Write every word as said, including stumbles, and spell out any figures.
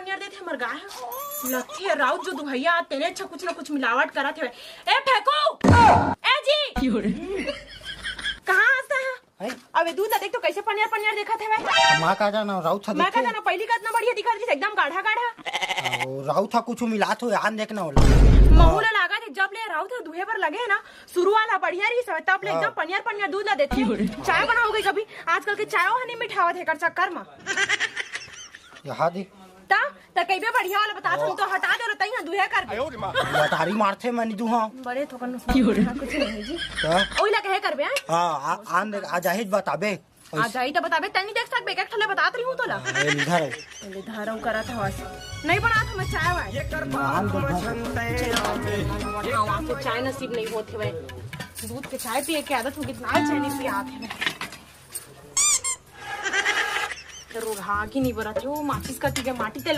पनियर देथे हमर गाय ह। लगथे राउत जो दुहैया, तेने अच्छा कुछ ना कुछ मिलावट करत हवे। ए फेंकू, ए जी, कहाँ हंसता है? हैं? अबे दूध ला देख तो कैसे पनियर पनियर देखत हवे। मैं का जाना, राउत ह मैं का देखे। जाना, पहली का इतना बढ़िया दिखत रहिस, एकदम गाढ़ा गाढ़ा। ओ, राउत ह कुछ मिलात हो, आन देखना होला। महू ला लागत हे, जब ले राउत ह दुहे बर लगे हे ना, शुरू वाला बढ़िया रहिस हवे, तब ले हाँ। एकदम पनियर पनियर दूध ला देथे। चाय बनाओगे कभी? आजकल के चाय ह नहीं मिठावत हे कर चक्कर में। यहाँ दी। ता, ता कइबे बढ़िया वाला बता, हम तो हटा दे रहता ही दुहे कर दे। लटारी मारथे मैं नहीं दूहा। बड़े थोकन नुकसान कुछ नहीं जी। का? ओही ला कहे करबे, हैं? हाँ, आ, आन दे, आ जाहिद बताबे। आ जाही तो बताबे, तैं नहीं देख सकबे, एक ठले बतात रही हूँ तोला। ए, इधर है। पहले धारव करत हवस। नहीं बनात हम चाय वाय। आन दे, इधर। हाँ, वहाँ के चाय नसीब नहीं होत हवे। दूध के चाय पिए के आदत हो, कितना चाय नहीं पियात हवे। तो रुढ़ा की नहीं बरत हो, माचिस का टीका माटी ते